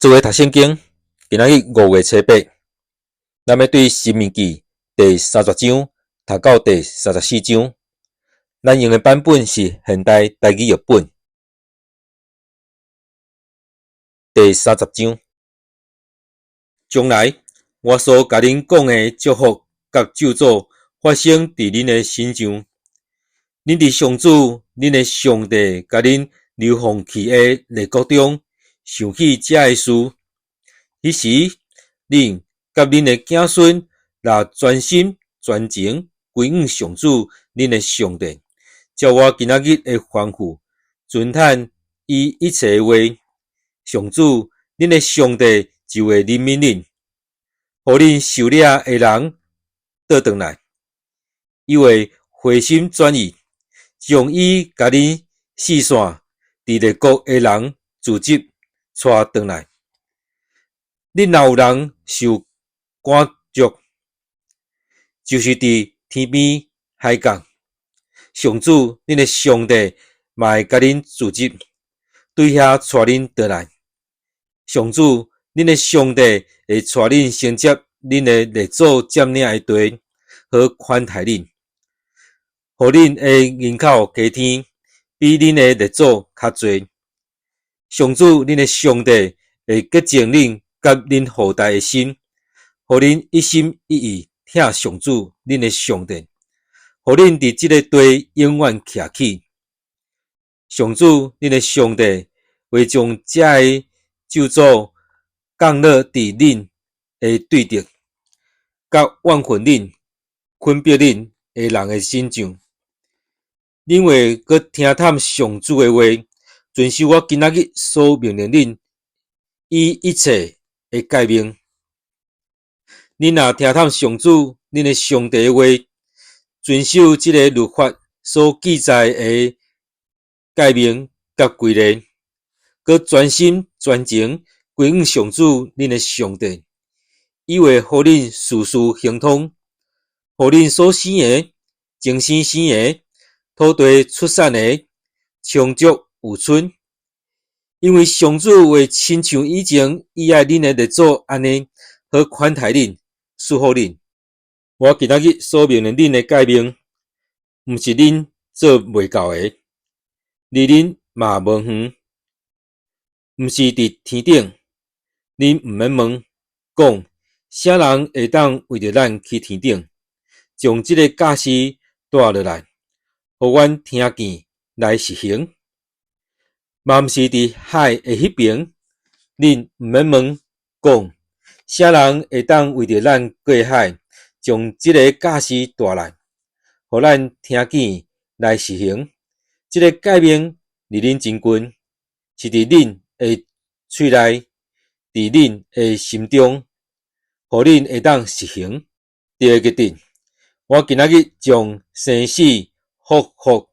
做伙讀聖經，今仔日5月初8，咱欲對申命記第三十章讀到第三十四章。咱用的版本是現代台語譯本。第三十章，將來我所共恁講的祝福佮咒詛發生佇恁的身上，恁佇上主恁的上帝共恁流放去的列國中，想起這个事，彼時，恁佮恁的子孫若專心專情歸向上主恁的上帝，照我今仔日的吩咐，遵趁伊一切的話，上主恁的上帝就會憐憫恁，予恁受掠的人倒轉來，伊會回心轉意，將伊共恁四散佇列國的人聚集。帶轉來，恁若有人受趕逐，就是佇天邊海角，上主恁的上帝嘛會共恁聚集，對遐帶恁轉來。上主恁的上帝會帶恁承接恁的列祖佔領的地，好寬待恁，予恁的人口加添，比恁的列祖較濟。上主恁的上帝會潔淨恁佮恁後代的心，予恁一心一意疼上主恁的上帝，予恁佇這个地永遠徛起。上主恁的上帝會將這个咒詛降落佇恁的對敵，佮怨恨恁、困迫恁的人的身上。恁會閣聽探上主的話，遵守我今仔日所命令恁伊一切的誡命。恁若聽探上主恁的上帝的話，遵守這个律法所記載的誡命佮規例，閣專心專情歸向上主恁的上帝，伊會予恁事事亨通，予恁所生的、精生生的、土地出產的，充足有賰。因為上主會親像以前伊愛恁的列祖按呢，好寬待恁、賜福恁。我今仔日所命令恁的誡命，毋是恁做袂到的，離恁嘛無遠，毋是佇天頂，恁毋免問，講啥人會當為著咱去天頂，將這个教示帶落來，予阮聽見來實行。嘛毋是佇海的彼爿，恁毋免問，講啥人會當為著咱過海，將這个教示帶來，予咱聽見來實行。這个誡命離恁真近，是佇恁的喙內，佇恁的心中，予恁會當實行。著會記得，我今仔日將生死福禍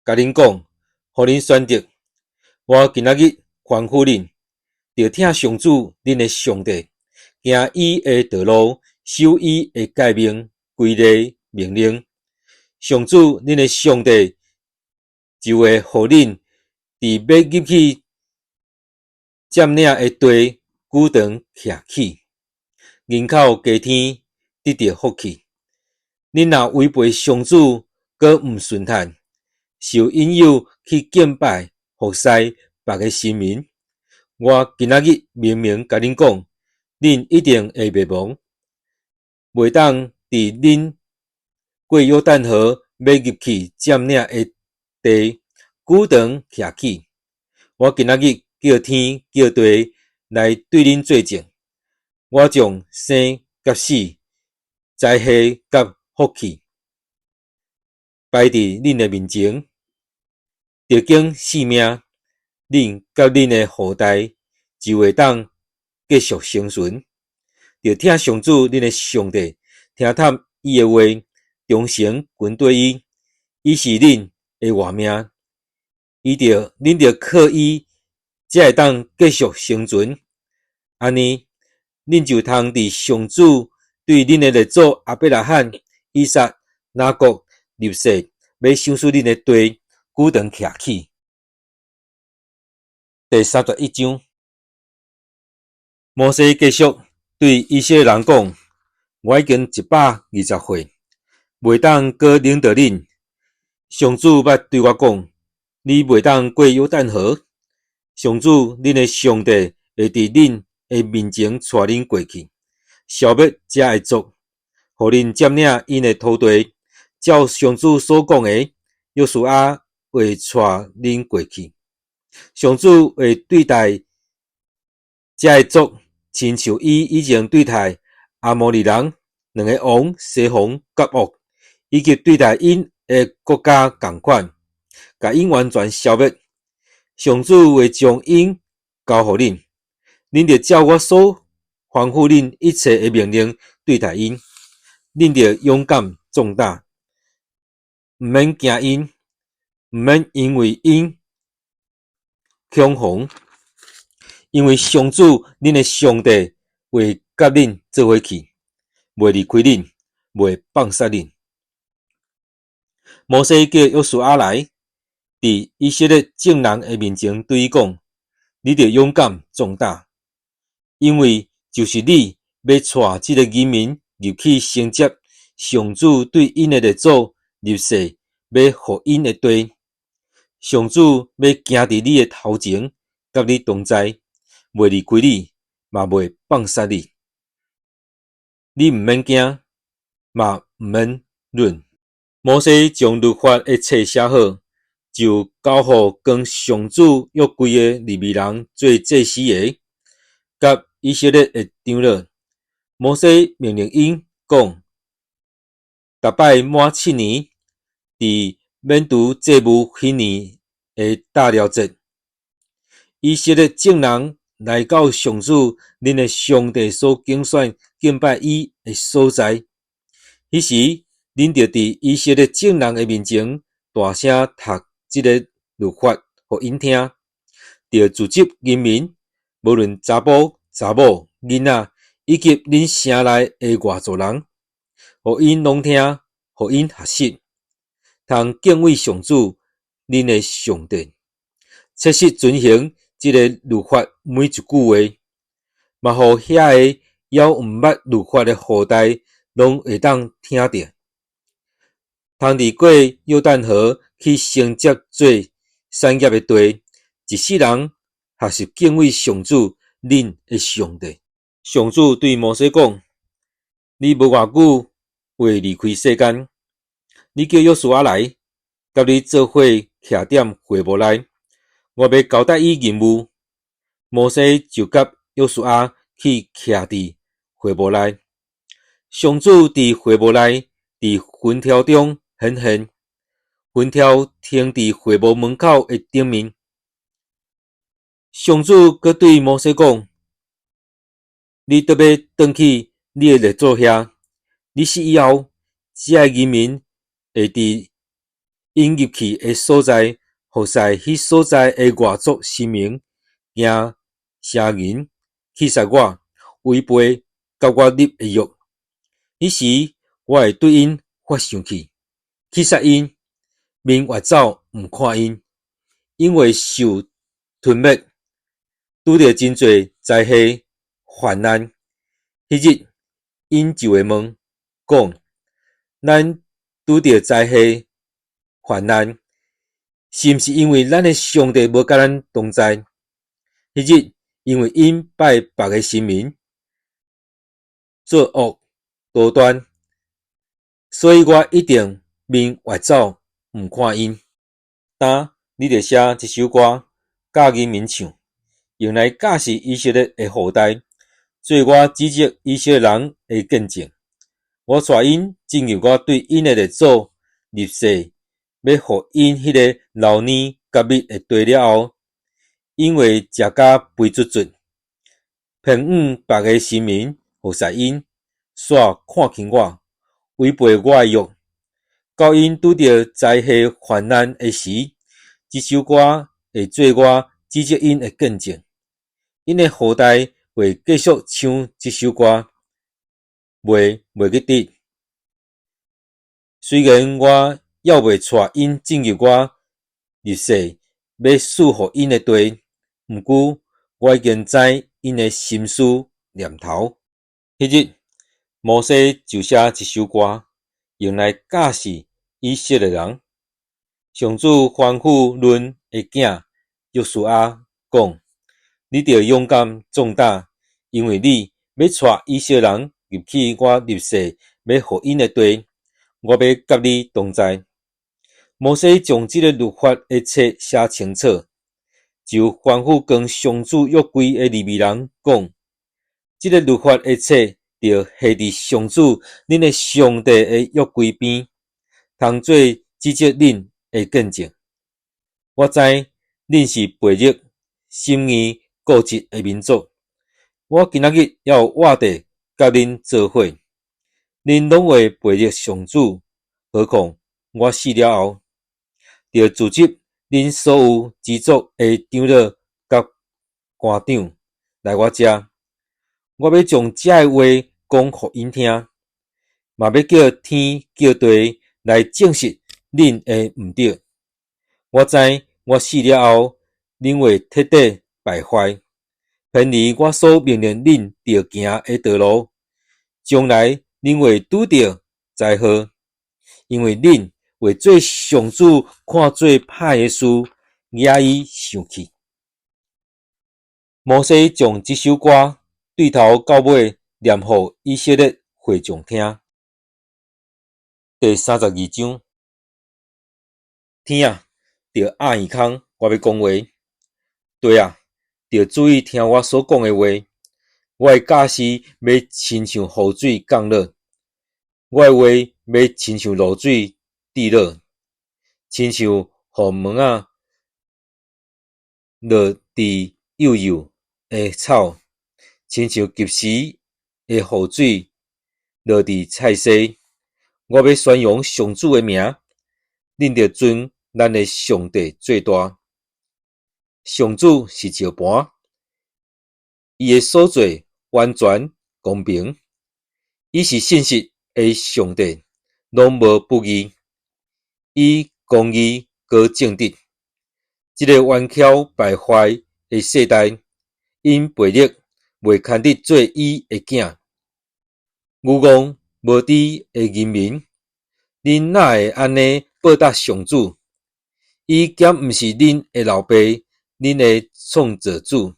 共恁講，予恁選擇。我今仔日吩咐恁，著疼上主恁的上帝，行伊的道路，守伊的誡命、規例、命令。上主恁的上帝就會予恁佇欲入去佔領的地久長徛起，人口加添，得著福氣。恁若違背上主，閣毋順趁，受引誘去敬拜、服侍別个神明，我今仔日明明共恁講，恁一定會滅亡，袂當佇恁過約旦河欲入去佔領的地久長徛起。我今仔日叫天叫地來對恁做證，我將生佮死、災禍佮福氣擺佇恁的面前，著揀性命，恁佮恁的後代就會當繼續生存。著疼上主恁的上帝，聽探伊的話，忠誠跟綴伊，伊是恁的活命。伊著恁著靠伊，才會當繼續生存。按呢，恁就通佇上主對恁的列祖亞伯拉罕、以撒、雅各立誓欲賞賜恁的地，久長徛起。第三十一章。摩西繼續對以色列人講：我已經120歲，袂當閣領導恁。上主捌對我講：你袂當過約旦河。上主恁的上帝會佇恁的面前帶恁過去，消滅遮的族，予恁佔領𪜶的土地。照上主所講的，約書亞會帶恁過去。上主會對待遮的族，親像伊以前對待亞摩利人兩个王西宏佮惡，以及對待𪜶的國家仝款，共𪜶完全消滅。上主會將𪜶交予恁，恁著照我所吩咐恁一切的命令對待𪜶。恁著勇敢壯膽，毋免驚𪜶，毋免因為𪜶恐慌，因為上主恁的上帝會佮恁做伙去，袂離開恁，袂放捨恁。摩西叫約書亞來，佇以色列眾人的面前對伊講：你著勇敢壯膽，因為就是你欲帶這个人民入去承接上主對𪜶的列祖立誓欲予𪜶的地。上主欲行佇你的頭前，佮你同在，袂離開你，嘛袂放捨你。你毋免驚，嘛毋免軟。摩西將律法的冊寫好，就交予扛上主約櫃的利未人做祭司的，佮以色列的長老。摩西命令𪜶講：逐擺滿7年，佇免除祭物彼年的大寮節，以色列眾人來到上主恁的上帝所揀選敬拜伊的所在，彼時恁著佇以色列眾人的面前大聲讀這个律法予𪜶聽，著組織人民，無論查埔、查某、囡仔，以及恁城內的外族人，予𪜶攏聽，予𪜶學習，通敬畏上主恁的上帝，切實遵行這个律法每一句話，嘛予遐个猶毋捌律法的後代攏會當聽著，通佇過約旦河去承接做產業的地，一世人學習敬畏上主恁的上帝。上主對摩西講：你無偌久會離開世間，你叫約書亞來，佮你做伙徛踮會幕內，我欲交代伊任務。摩西就佮約書亞去徛佇會幕內。上主佇會幕內，佇雲柱中顯現，雲柱停佇會幕門口的頂面。上主閣對摩西講：你倒欲轉去你的列祖遐，你死以後，這个人民會佇𪜶入去的所在，服侍彼所在的外族神明，行邪淫，棄殺我，違背佮我立的約。彼時，我會對𪜶發生氣，去殺𪜶，面越走毋看𪜶，𪜶會受吞滅，拄著真濟災禍患難。彼日，𪜶就會問講：咱拄著災禍患難，是毋是因為咱的上帝無佮咱同在？彼日，因為𪜶拜別个神明，作惡多端，所以我一定面越走毋看𪜶。今你著寫這首歌，教人民唱，用來教示以色列的後代，做我指責以色列人的見證。我帶𪜶進入我對𪜶的列祖立誓，欲予𪜶彼个流奶佮蜜的地了後，𪜶會食甲肥卒卒，偏向別个神明服侍𪜶，煞看輕我，違背我的約。到𪜶拄著災禍患難的時，這首歌會做我指責𪜶的見證。𪜶的後代會繼續唱這首歌，袂記得。雖然我猶未帶𪜶進入我立誓欲賜予𪜶的地，毋過我已經知𪜶 𪜶的心思念頭。彼日，摩西就寫一首歌，用來教示以色列人。上主吩咐嫩的囝約書亞講：你著勇敢壯膽，因為你欲帶以色列人入去我立誓欲予𪜶的地，我欲佮你同在。摩西將這个律法的冊寫清楚，就吩咐扛上主約櫃的利未人講：這个律法的冊著下佇上主恁的上帝的約櫃邊，通做指責恁的見證。我知恁是悖逆、心硬固執的民族。我今仔日猶有活著佮恁做伙，恁攏會悖逆上主，何況我死了後，著組織恁所有支族的長老佮官長來我遮，我欲將這个話講予𪜶聽，嘛欲叫天叫地來證實恁的毋著。我知我死了後，恁會徹底敗壞，偏離我所命令恁著行的道路。將來恁會拄著災禍，因為恁會做上主看做歹的事，惹伊生氣。摩西將這首歌對頭到尾念予以色列會眾聽。第32章，天啊，著掩耳孔，我欲講話；地啊，著注意聽我所講的話。我的教示欲親像雨水降落，我的話欲親像露水滴落，親像予毛仔落佇幼幼的草，親像及時的雨水落佇菜畦。我欲宣揚上主的名，恁著尊咱的上帝做大。上主是石盤，伊的所做完全公平，伊是信實的上帝，攏無不義。伊公義閣正直。這个頑巧敗壞的世代，𪜶悖逆，袂牽得做伊的囝。愚戇無知的人民，恁哪會按呢報答上主？伊敢毋是恁的老爸，恁的創造主，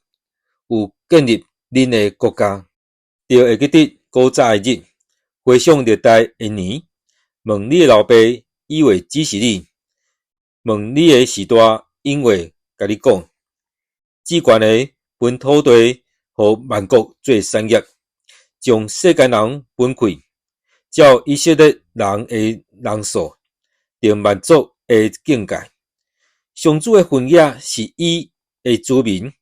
有建立恁的國家。著會記得古早的日，回想歷代的年，問你的老爸，伊會指示你；問你的序大，𪜶會共你講。至懸的分土地，予萬國做產業，將世間人分開，照以色列人的人數，定萬族的境界。上主的分野是伊的子民，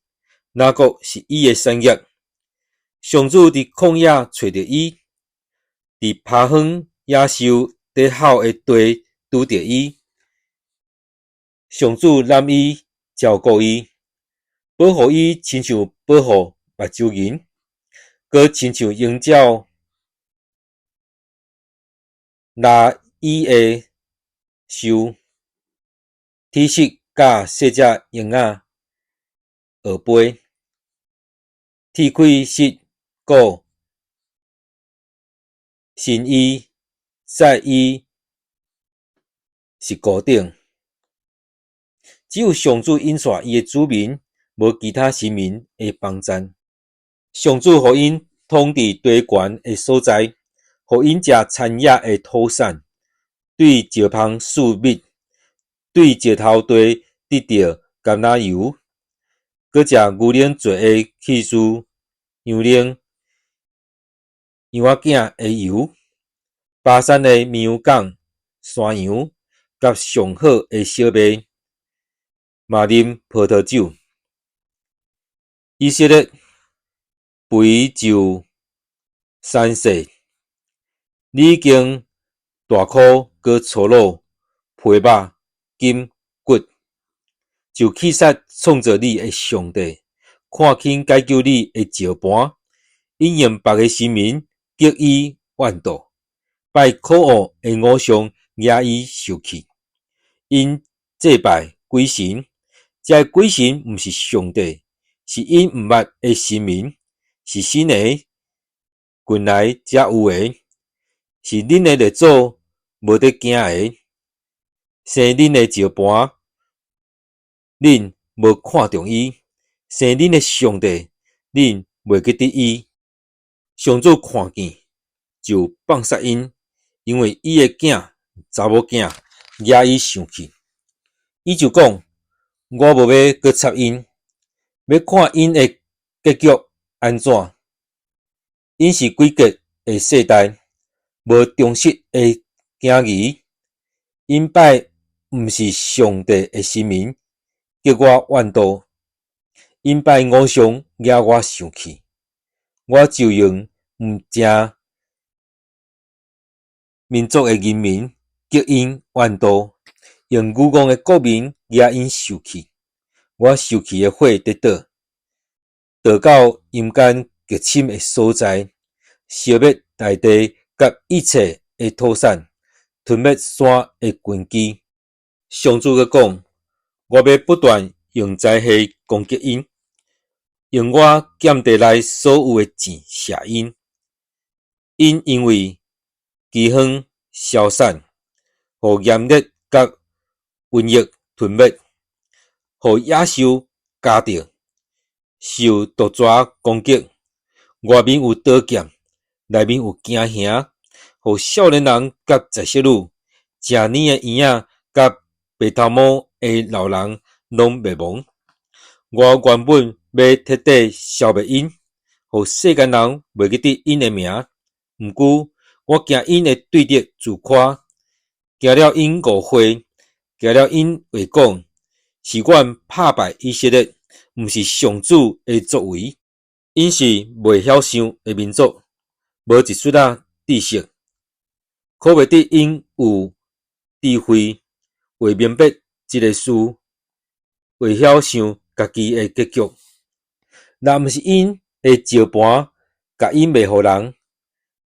雅各是伊的產業。上主佇曠野揣著伊，佇趴荒野獸咧吼的地拄著伊。上主攬伊，照顧伊，保護伊，親像保護目睭仁，閣親像鷹鳥拉伊的岫，體色佮細隻鷹仔學飛，鐵開室鼓，新衣載伊石鼓頂。只有上主引帶伊的子民，無其他神明的幫贊。上主予𪜶統治低懸的所在，予𪜶食田野的土產，對石縫賜蜜，對石頭地得著橄欖油，閣食牛奶做的起司、羊奶、羊仔囝的油、巴珊的綿羊犅、山羊，佮上好的小麥，嘛啉葡萄酒。以色列肥就散細，你已經大苦閣粗魯，皮肉筋骨，就棄殺創造你的上帝，看輕解救你的石盤，𪜶用別个神明激伊怨妒，拜可惡的偶像惹伊受氣。𪜶祭拜鬼神，這个鬼神毋是上帝，是𪜶毋捌的神明，是新的，近來才有的，是恁的列祖無佇驚的。生恁的石盤，恁無看重伊；生恁的上帝，恁袂記得伊。上主看見，就放殺𪜶，因為伊的囝查某囝惹伊生氣。伊就講：我無欲閣插𪜶，欲看𪜶的結局按怎。𪜶是詭譎的世代，無忠實的囝兒。𪜶拜毋是上帝的神明，激我怨妒。𪜶拜偶像，惹我生氣。我就用毋正民族的人民激𪜶怨妒，用愚戇的國民惹𪜶受氣。我受氣的火佇倒，倒到陰間極深的所在，燒滅大地佮一切的土產，吞滅山的根基。上主閣講：我欲不斷用災禍攻擊𪜶，用我劍袋內所有的箭射𪜶。𪜶因為饑荒消散，予炎熱佮瘟疫吞滅，予野獸咬著，受毒蛇攻擊。外面有刀劍，內面有驚嚇，予少年人佮跍少女，成年的嬰仔佮白頭毛的老人攏滅亡。我原本欲徹底消滅𪜶，予世間人袂記得𪜶的名。毋過，我驚𪜶會對敵自誇，驚了𪜶誤會，驚了𪜶會講，是阮拍敗以色列，毋是上主的作為。𪜶是袂曉想的民族，無一絲仔知識，可袂得𪜶有智慧，會明白這个事，會曉想家己的結局。若毋是𪜶的石盤，共𪜶賣予人，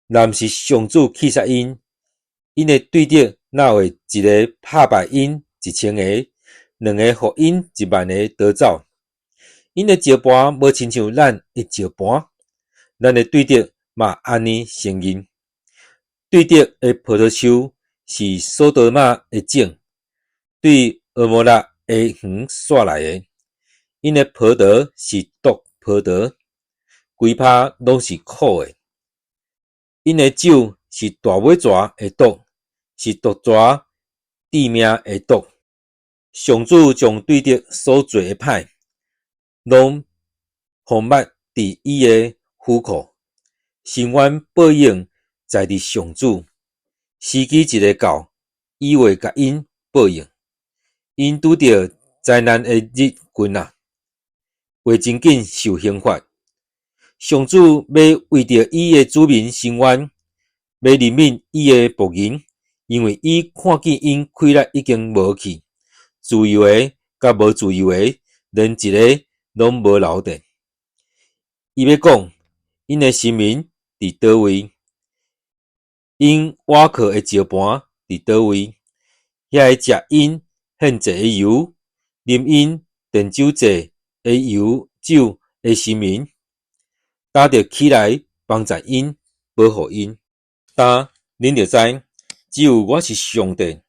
若毋是上主氣殺𪜶，𪜶的對敵哪會一个拍敗𪜶1000个，兩个予𪜶1萬个逃走？𪜶的石盤無親像咱的石盤，咱的對敵嘛按呢承認。對敵的葡萄樹是所多瑪的種，對蛾摩拉的園徙來的。𪜶的葡萄是毒葡萄，規葩攏是苦的。𪜶的酒是大尾蛇的毒，是毒蛇致命的毒。上主將對敵所做的歹，攏封密佇伊的府庫。伸冤報應在佇上主，時機一个到，伊會共𪜶報應。𪜶拄著災難的日近啊，會真緊受刑罰。上主欲為著伊的子民伸冤，欲憐憫伊的僕人，因為伊看見𪜶氣力已經無去，自由的佮無自由的，連一个攏無留著。伊欲講，𪜶的神明佇佗位？𪜶倚靠的石盤佇佗位？遐个食𪜶獻祭的油，啉𪜶奠酒祭的油酒的神明，今著起來幫贊𪜶，保護𪜶。今恁著知，只有我是上帝，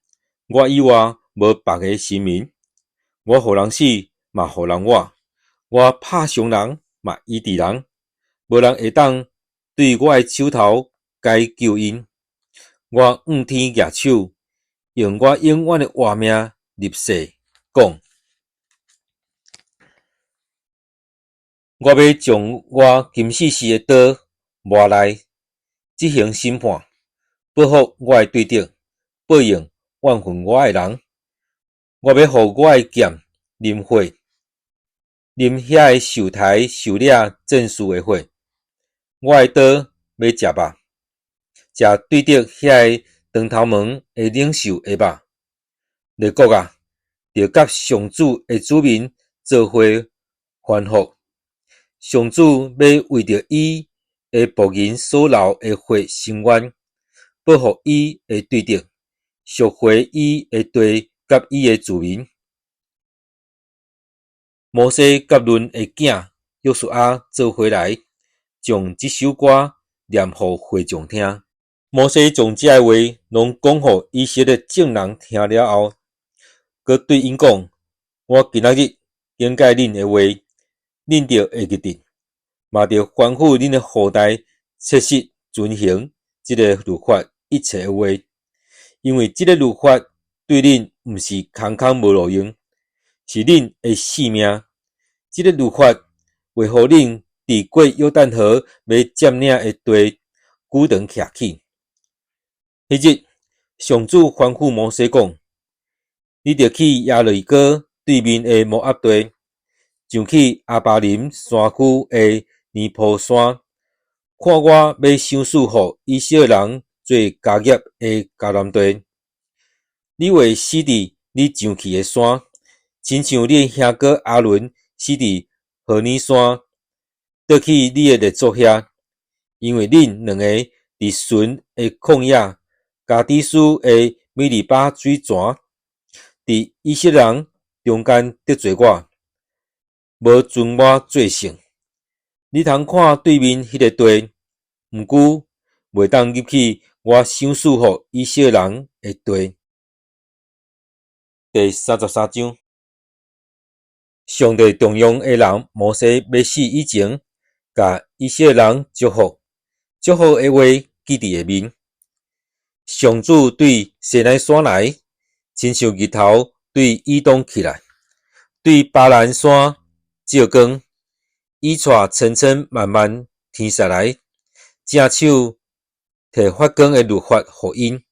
我以外無別个神明。我予人死，嘛予人活；我拍傷人，嘛醫治人。無人會當對我的手頭解救𪜶。我向天舉手，用我永遠的活命立誓，講：我欲將我金絲絲的刀磨來執行審判，報復我的對敵，報應怨恨我的人。我欲予我的劍淋血，淋遐个受刣受掠戰士的血。我的刀欲食肉，食對敵遐个長頭毛的領袖的肉。列國啊，著佮上主的子民做伙歡呼。上主欲為著伊的僕人所流的血伸冤，報復伊的對敵，贖回伊的地佮伊的子民。摩西佮嫩的囝約書亞做伙來，將這首歌念予會眾聽。摩西將這个話攏講予以色列眾人聽了後，閣對𪜶講：我今仔日警戒恁的話，恁著會記得，嘛著吩咐恁的後代切實遵行這个律法一切的話，因為這个律法對恁毋是空空無路用，是恁的性命。這个律法會予恁佇過約旦河欲佔領的地久長徛起。彼日，上主吩咐摩西講：你著去耶利哥對面的摩押地，上去亞巴琳山區的尼波山，看我欲賞賜予以色列人做家業的迦南地。你會死佇你上去的山，親像你的兄哥亞倫死佇何烈山，倒去你的列祖遐，因為恁兩个佇汛的曠野，迦低斯的米利巴水泉，佇以色列人中間得罪我，無尊我做聖。你通看對面彼个地，毋過袂當入去我賞賜予以色列人的地。第33章，上帝重用的人摩西欲死以前，共以色列人祝福，祝福的話記佇下面。上主對西奈山來，親像日頭對以東起來，對巴蘭山照光，伊帶千千萬萬天使來，正手提發光的律法予𪜶。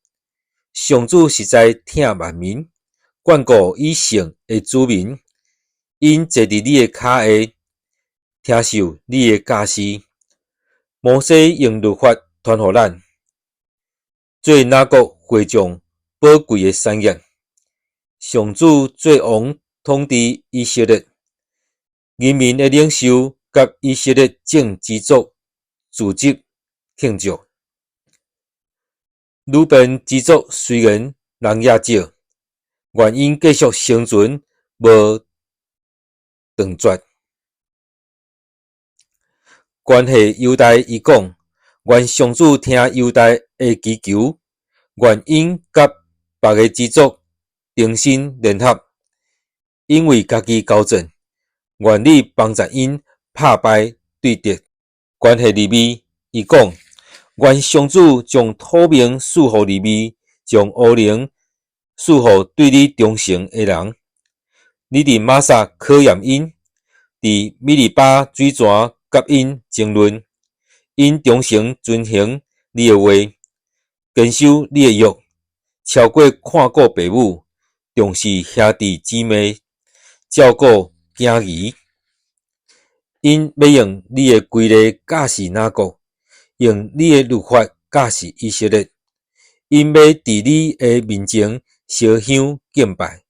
上主實在疼萬民，眷顧伊聖的子民，𪜶坐佇你的跤下，聽受你的教示。摩西用律法傳予咱，做雅各會眾寶貴的產業。上主做王統治以色列，人民的領袖佮以色列眾支族聚集慶祝。流便支族雖然人也少，願𪜶繼續生存，無斷絕。關係猶大，伊講：願上主聽猶大的祈求，願𪜶佮別个支族重新聯合，𪜶為家己交戰，願你幫助𪜶拍敗對敵。關係利未，伊講：願上主將土命賜予利未，將烏靈賜予對你忠誠的人。你佇瑪撒考驗𪜶，佇米利巴水泉佮𪜶爭論，𪜶忠誠遵行你的話，堅守你的約，超過看顧爸母，重視兄弟姊妹，照顧囝兒。𪜶欲用你的規例教示雅各，用你的律法教示以色列。𪜶欲佇你的面前燒香敬拜，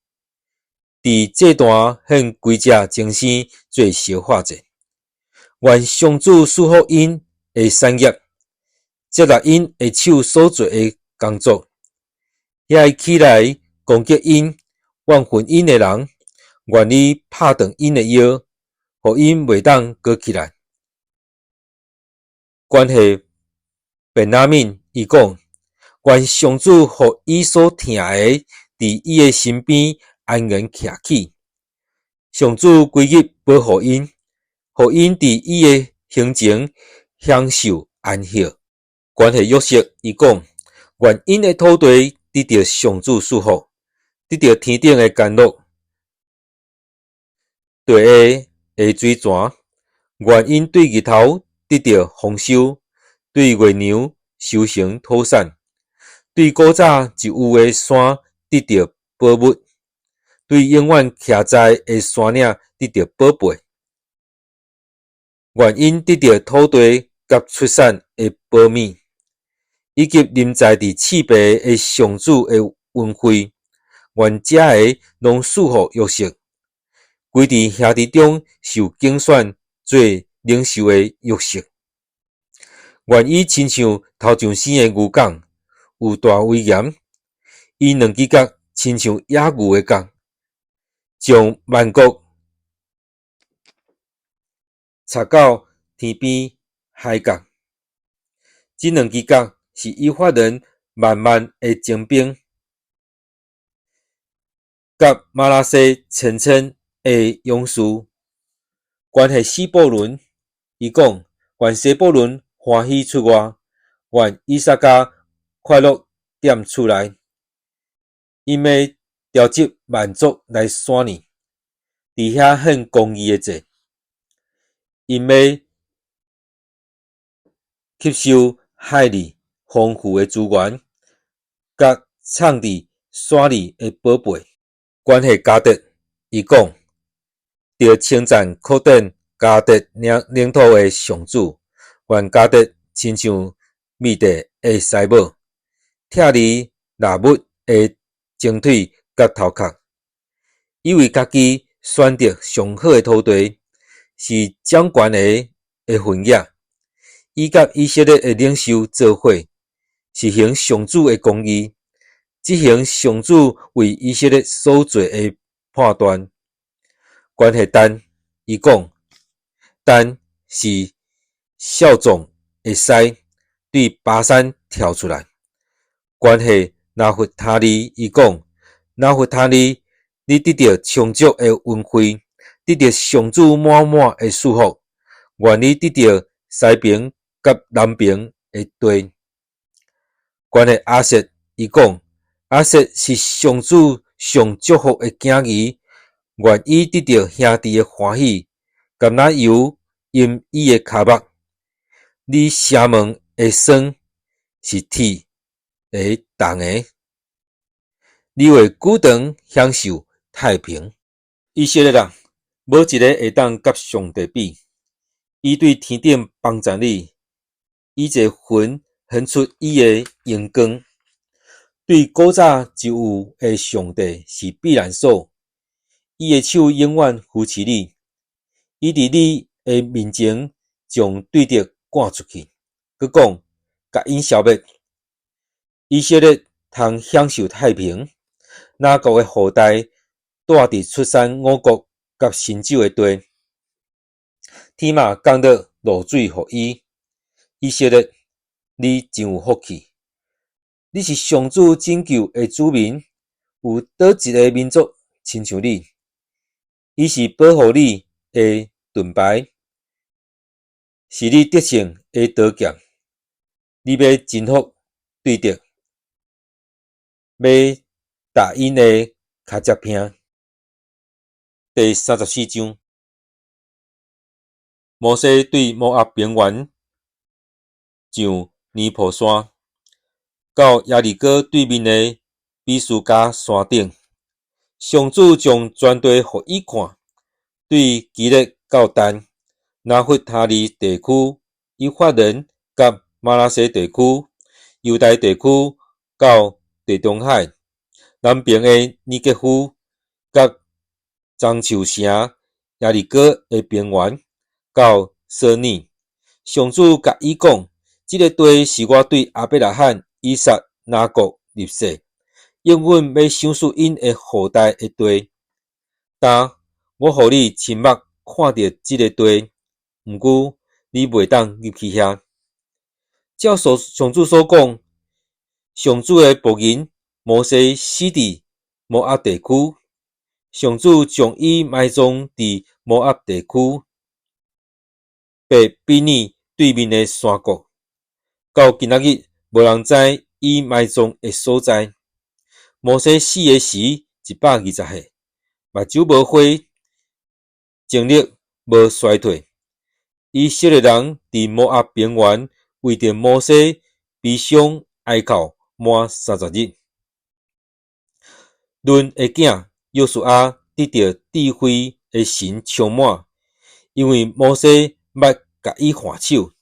佇祭壇獻歸只精牲做燒化祭。願上主賜福𪜶的產業，接納𪜶的手所做的工作。遐个起來攻擊𪜶、怨恨𪜶的人，願你拍斷𪜶的腰，予𪜶袂當閣起來。關係便雅憫，伊講：願上主予伊所疼的，佇伊的身邊安然徛起。上主規日保護𪜶，予𪜶佇伊的行前享受安息。關係約瑟，伊講：願𪜶的土地得著上主賜福，得著天頂的甘露，地下的水泉。願𪜶對日頭得著豐收，對月娘收成妥善，對古早就有的山得著寶物，對永遠徛在的山嶺得著寶貝。願𪜶得著土地佮出產的寶物，以及臨在佇賜爸的上主的恩惠。願這个攏賜予約瑟，歸佇兄弟中受揀選做領袖的約瑟。願伊親像頭上生的牛犅，有大威嚴；伊兩支角親像野牛的角，將萬國插到天邊海角。這兩支角是以法蓮萬萬的精兵，佮瑪拿西千千的勇士。關係西布倫，伊講：願西布倫歡喜出外，願以薩迦快樂踮厝內。𪜶欲召集萬族來山呢，佇遐獻公義的祭。𪜶欲吸收海裡豐富的資源，佮藏佇山裡的寶貝。關係迦得，伊講：著稱讚擴展迦得領領土的上主，願迦得親像密地的師母，拆離獵物的前腿佮頭殼。伊為家己選擇上好的土地，是掌權的的份額。伊佮以色列的領袖做伙，實行上主的公義，執行上主為以色列所做的判斷。關係但，伊講：但是少壯的獅，對巴珊跳出來。關係拿弗他利，伊講：拿弗他利，你得著充足的恩惠，得著上主滿滿的祝福。願你得著西爿佮南爿的地。關係亞設，伊講：亞設是上主上祝福的囝兒，願伊得著兄弟的歡喜，橄欖油淹伊的跤目。你城門的栓是鐵的銅的，你會久長享受太平。以色列人，無一个會當佮上帝比。伊對天頂幫助你，以一个雲顯出伊的榮光。對古早就有的上帝是避難所，伊的手永遠扶持你。伊佇你的面前將對敵趕出去，閣講共𪜶消滅。以色列通享受太平，雅各的後代住佇出產五穀佮新酒的地。天嘛降落露水予伊。以色列，你真有福氣！你是上主拯救的子民，有佗一个民族親像你？伊是保護你的盾牌，是你得勝的刀劍。你欲征服對敵，欲踏𪜶的跤跡坪。第34章，摩西對摩押平原上尼波山，到耶利哥對面的比斯迦山頂，上主將全地予伊看，對基列到但、拿弗他利地區、以法蓮佮瑪拿西地區、猶大地區到地中海南爿的尼革夫，佮樟樹城耶利哥的平原到索爾。上主共伊講：這个地是我對亞伯拉罕、以撒、雅各立誓，永遠欲賞賜𪜶的後代的地。今我予你親目看著這个地，毋過你袂當入去遐。照所上主所講，上主的僕人摩西死佇摩押地區，上主將伊埋葬佇摩押地區，伯毗珥對面的山谷。到今仔日，無人知伊埋葬的所在。摩西死的時120歲，目睭無花，精力無衰退。以色列人佇摩押平原為著摩西悲傷哀哭滿30日。嫩的囝約書亞得著智慧的神充滿，因為摩西捌共伊按手。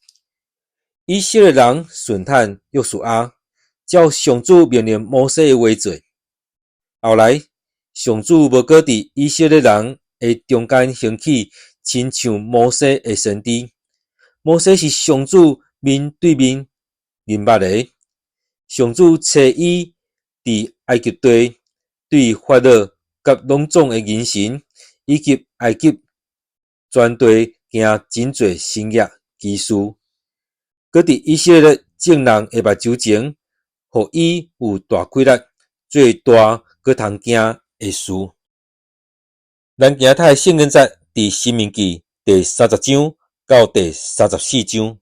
以色列人試探約書亞，照上主命令摩西的話做。後來，上主無閣佇以色列人的中間興起親像摩西的先知。摩西是上主面對面認捌的。上主差伊佇埃及地，對法老佮攏總的人臣，以及埃及全地行真濟神蹟奇事，閣佇以色列眾人的目睭前，予伊有大氣力做大閣通驚的事。咱今仔讀的聖經節佇申命記第30章到第34章。